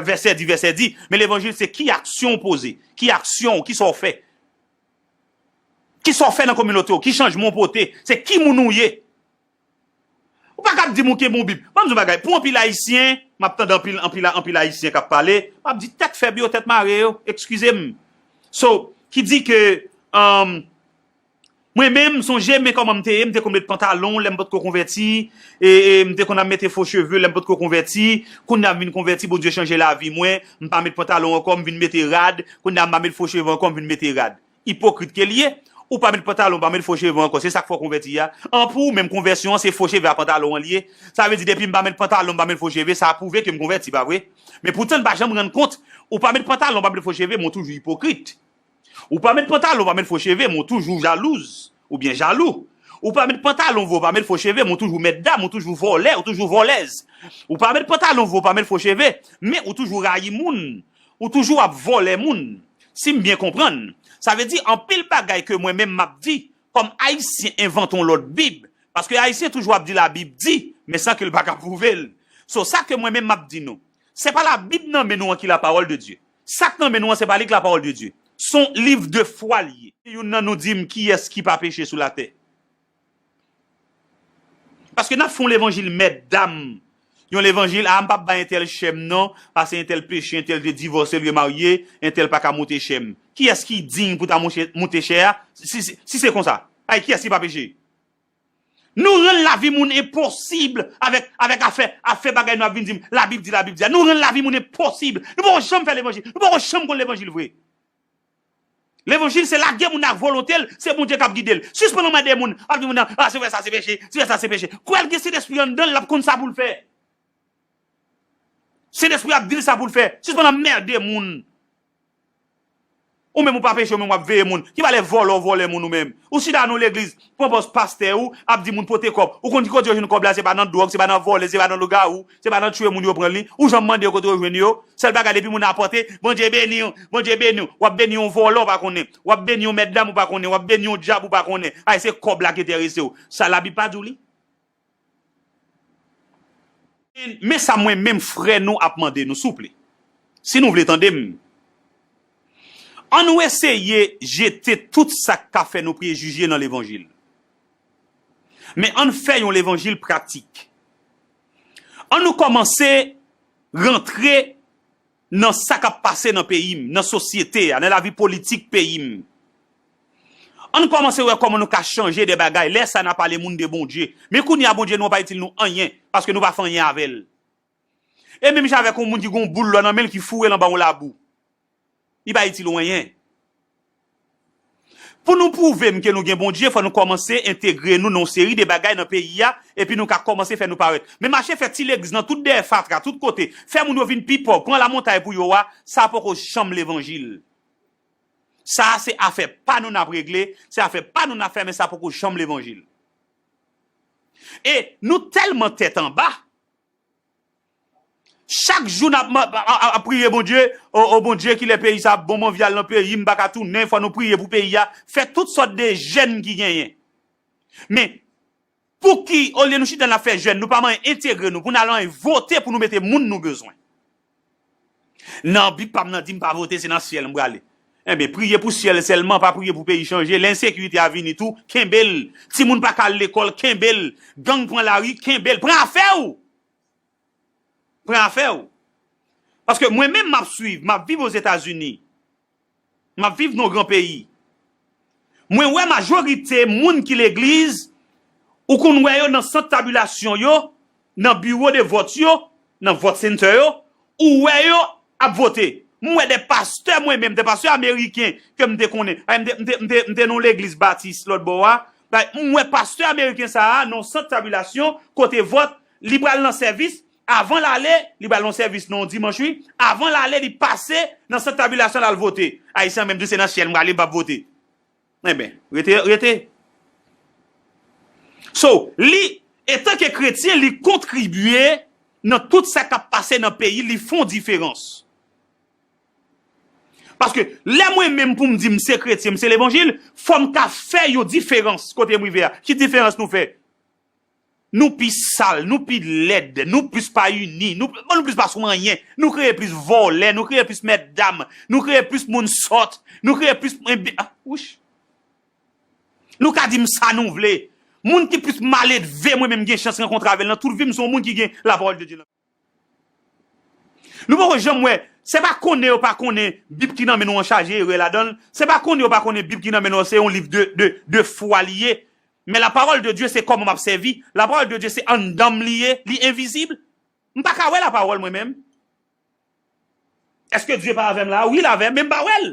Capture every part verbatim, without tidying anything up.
vèsè di, vèsè di. Men levanjil se ki aksyon w poze, ki aksyon w, ki sa w fè. Ki sa w fè nan kominote w, ki chanjman w pote, se ki moun ou ye. Ou pa kab di m ou kenbe yon Bib. Ban m di yon bagay, pou anpil Ayisyen, m ap tande anpil, anpil, anpil Ayisyen k ap pale, m ap di tèt fèb yo, tèt mare yo, eskize m. So, ki di ke, um, mwen menm, sonje men kòman m te ye, m te konn met pantalon lè m potko konvèti, e, e m te konn ap mete fo cheve lè m potko konvèti, kounye a m vin konvèti, Bondye chanje lavi mwen, m pa met pantalon ankò, m vin mete rad, kounye a m pa met fo cheve ankò, m vin mete rad. Ipokrit ke l ye. Ou pa met pantalon, pa met fo cheve ankò. Se sa k fè w konvèti a. An pou ou menm, konvèsyon an se fo cheve a pantalon an l ye. Sa vle di depi m pa met pantalon, m pa met fo cheve, sa pwouve ke m konvèti, pa vre? Men poutan n pa janm rann kont, ou pa met pantalon, pa met fo cheve, men w toujou ipokrit. Ou pa met pantalon, pa met fo cheve, men w toujou jalouz oubyen jalou. Ou pa met pantalon, vre w pa met fo cheve, men w toujou mètdam, ou toujou vòlè, ou toujou vòlèz. Ou pa met pantalon, vre w pa met fo cheve, men ou toujou rayi moun. Ou toujou ap vòlè moun. Si m byen konprann, sa vle di anpil bagay ke mwen menm m ap di, kòm Ayisyen envante yon lòt Bib, paske Ayisyen toujou ap di Labib di, men san ke l pa ka pwouve l. So, sa ke mwen menm m ap di nou, se pa Labib nan men nou an ki la parole de Dieu. Sa k nan men nou an, se pa li k la parole de Dieu. Se yon liv de fwa l ye. Youn nan nou di m kiyès ki pa peche sou latè. Paske n ap fè yon levanjil mètdam. Yon levanjil, a, m p ap bay entèl chè m non, paske entèl peche, entèl te divòse, l remarye, entèl pa ka moute chè m. Kiyès ki diy pou ta moute, moute chè a, si, si, si se konsa? Ay, kiyès ki pa peche? Nou rann lavi moun enposib avèk, avèk afè, afè bagay nou ap vin di m, Labib di, Labib di a. Nou rann lavi moun enposib. Nou poko janm fè levanjil. Nou poko janm konn levanjil vre. Levanjil se lage moun ak volonte l, se Bondye k ap gide l. Sispann anmède moun, ap di moun nan, a, si w fè sa se peche, si w fè sa se peche. Kwè l gen Sentespri anndan l, l ap konn sa pou l fè. Sentespri ap di l sa pou l fè. Sispann anmède moun. Ou menm ou pa peche, ou menm w ap veye moun. Ki valè vòlè w vòlè moun ou menm? Ou chita nan yon legliz, pran pòz pastè ou, ap di moun pote kòb. Ou konn ki kote yo jwenn kòb la, se pa nan dwòg, se pa nan vòlè, se pa nan lougawou, se pa nan tchwe moun yo pran li. Ou janm mande yo kote yo jwenn yo. Sèl bagay, depi moun nan pote, Bondye beni w, Bondye beni w. W ap beni yon vòlè w pa konnen. W ap beni yon mètdam ou pa konnen. W ap beni yon dyab ou pa konnen. Ay, se kòb la ki enterese w. Sa Labib pa di w li? Men sa mwen menm frè nou ap mande nou, souple. Si nou vle tande m, ann nou eseye jete tout sa k ka fè nou prejije nan levanjil. Men ann fè yon levanjil pratik. Ann nou kòmanse rantre nan sa k ap pase nan peyi m, nan sosyete a, nan lavi politik peyi m. Ann kòmanse wè kòman nou ka chanje de bagay. Lè sa a, n a pale moun de Bondye. Men kounye a, Bondye nou an pa itil nou anyen, paske nou pa fè anyen avè l. E menm jan avèk yon moun ki gen yon boul lò nan men l ki foure l anba yon labou. Li pa itil ou anyen. Pou nou pwouve m ke nou gen Bondye, fò nou kòmanse entegre nou nan yon seri de bagay nan peyi a, epi nou ka kòmanse fè nou parèt. Men mache fè ti legliz nan tout dèyè fatra, tout kote, fè moun yo vin pi pòv, pran lamontay pou yo a, sa poko janm levanjil. Sa a se afè pa nou n ap regle, se afè pa nou n ap fè, men sa poko janm levanjil. E nou tèlman tèt anba, chak jou n ap, ap, ap, ap priye Bondye, o, o Bondye, kilè peyi sa ap bon, m anvi al nan peyi m, m pa ka tounen, fò nou priye pou peyi a, fè tout sòt de jèn ki genyen. Men, pouki, olye nou chita n ap fè jèn, nou pa manyen entegre nou, pou n al anyen vote pou nou mete moun nou bezwen? Nan Bib pa m nan di m pa vote, se nan syèl m prale. Enben, priye pou syèl sèlman, pa priye pou peyi chanje. Lè ensekirite a vini tou, kenbe l. Timoun pa ka al lekòl, kenbe l. Gang pran lari, kenbe l. Pran afè w! Pran afè w! Paske mwen menm, m ap swiv, m ap viv Ozetazini. M ap viv nan yon gran peyi. Mwen wè majorite moun ki legliz, ou konn wè yo nan sant tabilasyon yo, nan biwo de vòt yo, nan vòt center yo, ou wè yo ap vote. M wè de pastè mwen menm, de pastè ameriken ke m te konnen. Ay, m te, m te, m te, m te nan yon legliz batis lòt bò a. Bay, m wè pastè ameriken sa a nan yon sant tabilasyon, kote vòt, li pral nan sèvis, avan l ale, li pral nan yon sèvis nan yon dimanch, wi. Avan l ale, li pase nan sant tabilasyon, l al vote. Ayisyen an menm di w se nan syèl m prale, m p ap vote. Enben, rete, rete. So, li, etanke kretyen, li kontribye nan tout sa k ap pase nan peyi, li fè yon diferans. Paske lè mwen menm pou m di m se kretyen, m se levanjil, fò m ka fè yon diferans kote m rive a. Ki diferans nou fè? Nou pi sal, nou pi lèd, nou plis pa ini, nou, bon, nou plis pa sou anyen, nou kreye plis vòlè, nou kreye plis mètdam, nou kreye plis moun sòt, nou kreye plis, enbi-, ah, wouch. Nou ka di m sa nou vle. Moun ki plis maledve mwen menm gen chans rankontre avè l nan tout vi m, se yon moun ki gen lapawòl de Dye nan. Nou poko janm wè, se pa konnen yo pa konnen Bib ki nan men nou an chaje erè ladan l, se pa konnen yo pa konnen Bib ki nan men nou an se yon liv de, de, de fwa li ye, men lapawòl de Dye se kòman m ap sèvi, lapawòl de Dye se anndan m li ye, li envizib. M pa ka wè lapawòl mwen menm. Èske Dye pa avè m la? Wi, l avè m, men m pa wè l.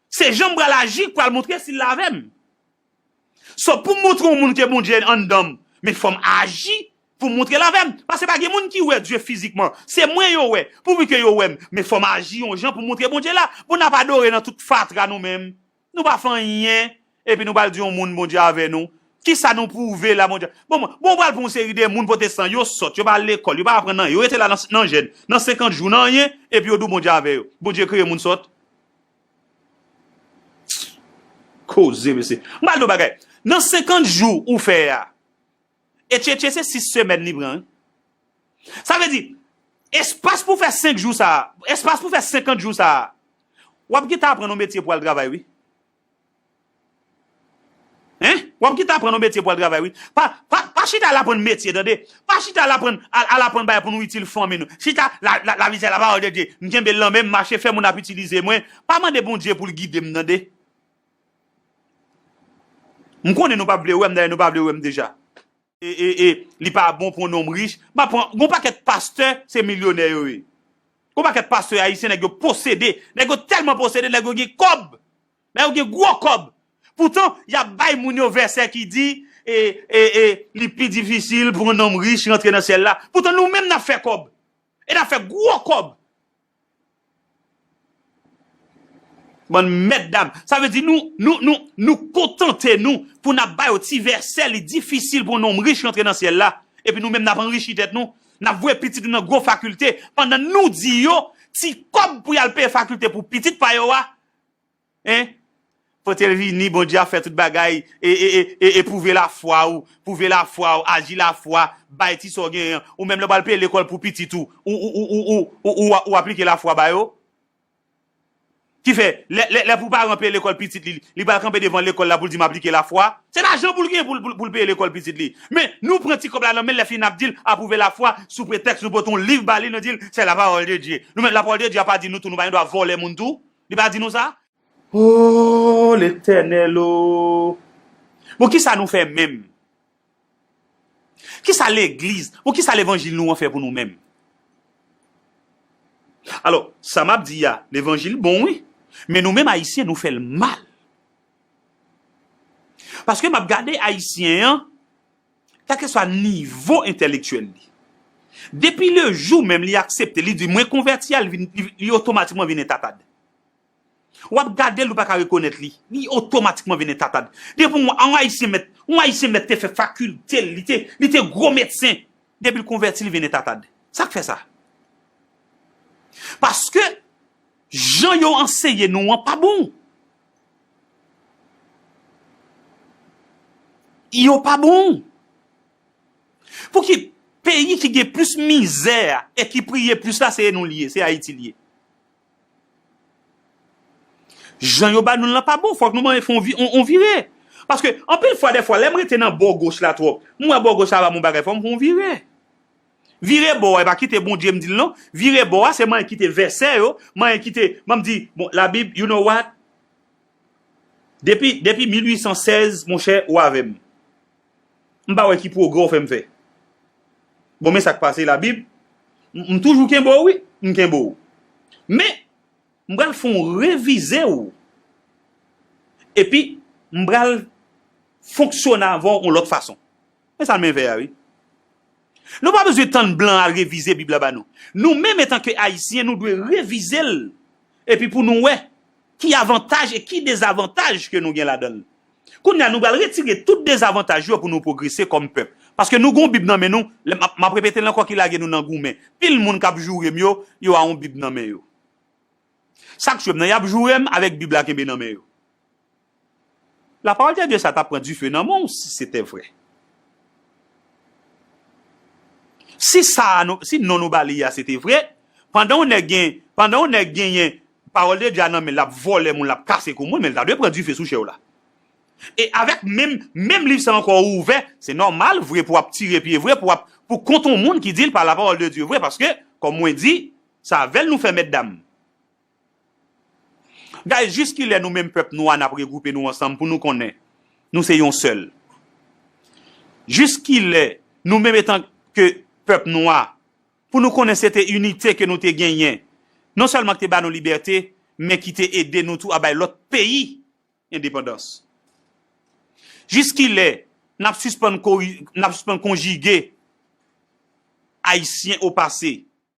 Se jan m pral aji k pral montre si l avè m. So, pou m montre yon moun ke Bondye anndan m, men fò m aji pou m montre l avè m. Paske pa gen moun ki wè Dye fizikman. Se mwen yo wè. Pouvi ke yo wè m, men fò m aji yon jan pou m montre Bondye la. Pou n ap adore nan tout fatra nou menm. Nou pa fè anyen, epi nou pral di yon moun Bondye avè nou. Kisa nou pwouve la Bondye? Bon, bon, pral pran yon seri de moun pwotestan, yo sòt, yo pa al lekòl, yo pa aprann anyen, yo rete la nan, nan jèn, nan senkant jou, nan anyen, epi yo di w Bondye avè yo. Bondye kreye moun sòt? Koze, mesye. M pral di w bagay. Nan senkant jou ou fè a, e tchetche se sis semèn li pran, wi. Sa vle di, espas pou fè senk jou sa a, espas pou fè senkant jou sa a, w ap gentan aprann yon metye pou al travay, wi. Hein? W ap gentan aprann yon metye pou al travay, wi. Pa, pa, pa chita al aprann metye, tande. Pa chita al aprann, al, al aprann bagay pou nou itil fanmi nou. Chita, la, la, lavizye, lapawòl de Dye. M kenbe l nan men m, mache fè moun ap itilize mwen. Pa mande Bondye pou l gide m, tande. M konnen nou p ap vle wè m, dayè nou pa vle wè m deja. E, e, e, li pa bon pou yon nonm rich. M ap pran, gon pakèt pastè, se milyonè yo ye. Gon pakèt pastè ayisyen, nèg yo posede. Nèg yo tèlman posede, nèg yo gen kòb. Nèg yo gen gwo kòb. Poutan, y ap bay moun yo vèsè ki di, e, e, e, li pi difisil pou yon nonm rich rantre nan syèl la. Poutan, nou menm n ap fè kòb. E n ap fè gwo kòb. Bann mètdam. Sa vle di nou, nou, nou, nou kontante nou pou n ap ba yo ti vèsè, li difisil pou yon nonm rich rantre nan syèl la. Epi nou menm n ap anrichi tèt nou. N ap voye pitit nou nan gwo fakilte. Pandan nou di yo, ti kòb pou y al peye fakilte pou pitit pa yo a. Hein? Pote l vini, Bondye ap fè tout bagay. E, e, e, e, e pwouve lafwa w. Pwouve lafwa w. Aji lafwa. Bay ti sa w genyen an. Ou menm lè w pral peye lekòl pou pitit ou. Ou, ou, ou, ou, ou, ou, ou, ou aplike lafwa ba yo. Ki fè, lè, lè, lè pou paran peye lekòl pitit li, li pral kanpe devan lekòl la pou l di m aplike lafwa. Se lajan pou l genyen pou l, pou l, pou l peye lekòl pitit li. Men, nou pran ti kòb la nan men l, lè fini n ap di l apwouve lafwa, sou pretèks nou pote yon liv ba li, nou di l, c'est la parole de Dieu. Nou menm, lapawòl de Dye a pa di nou tou, nou pa gen dwa vòlè moun tou? Li pa di nou sa? O Letènèl o! Bon, kisa nou fè menm? Kisa legliz, bon, kisa levanjil nou an fè pou nou menm? Alò, sa m ap di a, levanjil bon, wi. Men nou menm Ayisyen, nou fè l mal. Paske m ap gade Ayisyen an, kèlkeswa nivo entèlektyèl li. Depi le jou menm li aksepte, li di, "Mwen konvèti a," li vin, li, li otomatikman vin entatad. W ap gade l, ou pa ka rekonèt li. Li otomatikman vin entatad. Depi yon, yon Ayisyen mèt, yon Ayisyen mèt te fè fakilte l, li te, li te gwo medsen. Depi l konvèti, li vin entatad. Sa k fè sa? Paske jan yo anseye nou an pa bon. Yo pa bon. Pouki peyi ki gen plis mizè e ki priye plis la, se nou li ye, se Ayiti li ye. Jan yo ba nou l lan pa bon, fòk nou manyen fè on vi-, on, on vire. Paske, anpil fwa, dèfwa, lè m rete nan bò goch la twòp, m wè bò goch la ba m on bagay, fò m fè on vire. Vire bò a, e pa kite Bondye m di l non. Vire bò a, se manyen kite vèsè yo, manyen kite, ban m di, bon, Labib, you know what? Depi, depi mil uit san sèz, monchè, ou avè m. M pa wè ki pwogrè w fè m fè. Bon, men sa k pase, Labib, m, m toujou kenbe w, wi, m kenbe w. Men, m pral fè w revize w. Epi, m pral fonksyone avè w yon lòt fason. Men sa l men fè a, wi. Nou pa bezwen tann blan al revize Bib la ba nou. Nou menm, antanke Ayisyen, nou dwe revize l. Epi pou nou wè ki avantaj e ki dezavantaj ke nou gen ladan l. Kounye a, nou pral retire tout dezavantaj yo pou nou pwogrese kòm pèp. Paske nou gon Bib nan men nou, lè m ap, m ap repete l ankò ki lage nou nan goumen. Pil moun k ap joure m yo, yo a yon Bib nan men yo. Sa k jwe m nan, y ap joure m avèk Bib la kenbe nan men yo. Lapawòl de Dye sa t ap pran dife nan men w si se te vre. Si sa a nou, si non nou ba li a se te vre, pandan yon nèg gen, pandan yon nèg genyen pawòl de Dye a nan men l, l ap vòlè moun, l ap kase kou moun, men l ta dwe pran dife sou chè w la. E avèk menm, menm liv sa ankò ouvè, se nòmal vre pou w ap tire pye vre, pou w ap, pou kont yon moun ki di l pa lapawòl de Dye vre, paske, kòm mwen di, se avè l nou fè mètdam. Guys, jiskilè nou menm pèp nwa n ap regwoupe nou ansanm pou nou konnen nou se yon sèl? Jiskilè nou menm etan ke pèp nwa pou nou konnen se te inite ke nou te genyen, non sèlman ki te ba nou libète, men ki te ede nou tou a bay lòt peyi endepandans? Jiskilè n ap sispann kori- n ap sispann konjige Ayisyen o pase,